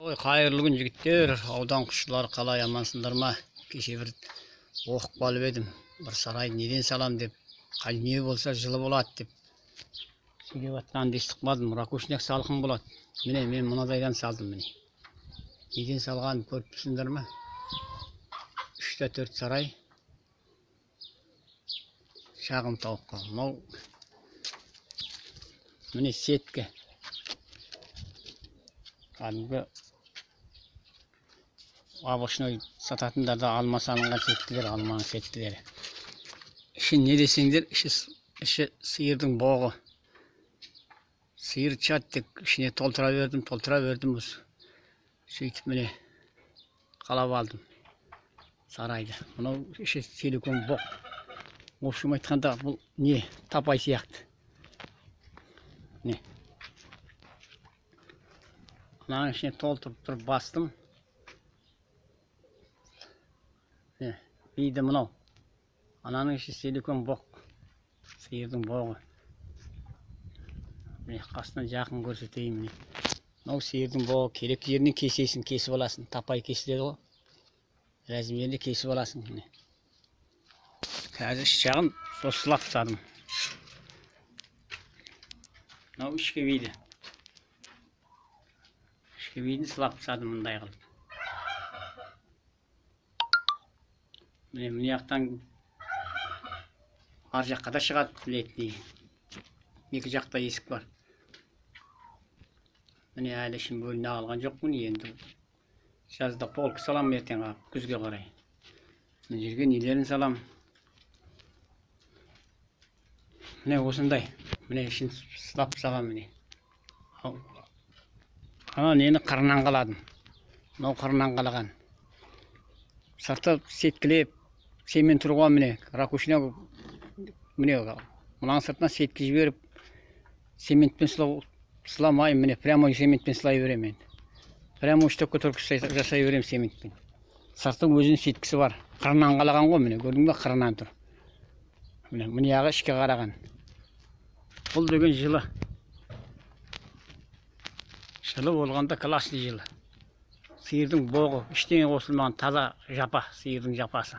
Ой, қайырлы күн, жігіттер, аудан құсшылары, қалай, амансыңдар ма? Кеше бір оқып қалып едім, бір сарай неден салам деп, қай не болса жылы болады деп сөйлеп жатқанды естіп қалдым. Ракушняк салқын болады. Міне, мен мынадайдан салдым, міне. Неден салғанын көріп тұрсыңдар ма? 3 те 4 сарай. Шағын тауыққа. Мынау міне сетка. Кәдімгі овощной сататындарда алма салынған сеткілер, алманың сеткілері. Іші не десеңдер, іші сиырдың боғы. Сиыр чат тек ішіне толтыра бердім, толтыра бердім. Сөйтіп міне қалап алдым сарайды. Мынау іші силикон боқ. В общем айтқанда, бұл не, тапай сияқты. Не. Мынаның ішіне толтырып тұрып бастым. Не, биді мынау. Ананың іші силикон боқ. Сиырдың боғы. Міне, қасынан жақын көрсетейін, міне. Мынау сиырдың боғы, керек жерінен кесесің, кесіп аласың. Тапай кесіледі ғой. Размеріне кесіп аласың, міне. Қазір іш жағын сол сылап тастадым. Мынау ішкі биді. Ішкі биді сылап тастадым мындай қылып. Міне, мына жақтан ар жаққа да шығады летний. Екі жақта есік бар. Міне, әлі ішін бөліне алған жоқпын енді. Жазда полка салам, ертең күзге қарай. Мына жерге нелерін салам. Міне, осындай. Міне, ішін сылап тастаған, міне. Ана нені қырынан қаладым. Мынау қырынан қалаған. Сырты сеткілеп, цемент тұрған, міне, ракушня, міне, мынаның сыртынан сеткі жіберіп, цементпен сыламаймын, міне, прямо цементпен сылай беремін енді. Прямо штукатурка жасай беремін цементпен. Сырты өзінің сеткісі бар. Қырынан қалаған ғой, міне, көрдің бе, қырынан тұр. Міне, мына жағы ішке қараған. Бұл деген жылы. Жылы болғанда классный жылы. Сиырдың боғы, ештеңе қосылмаған таза жапа, сиырдың жапасы.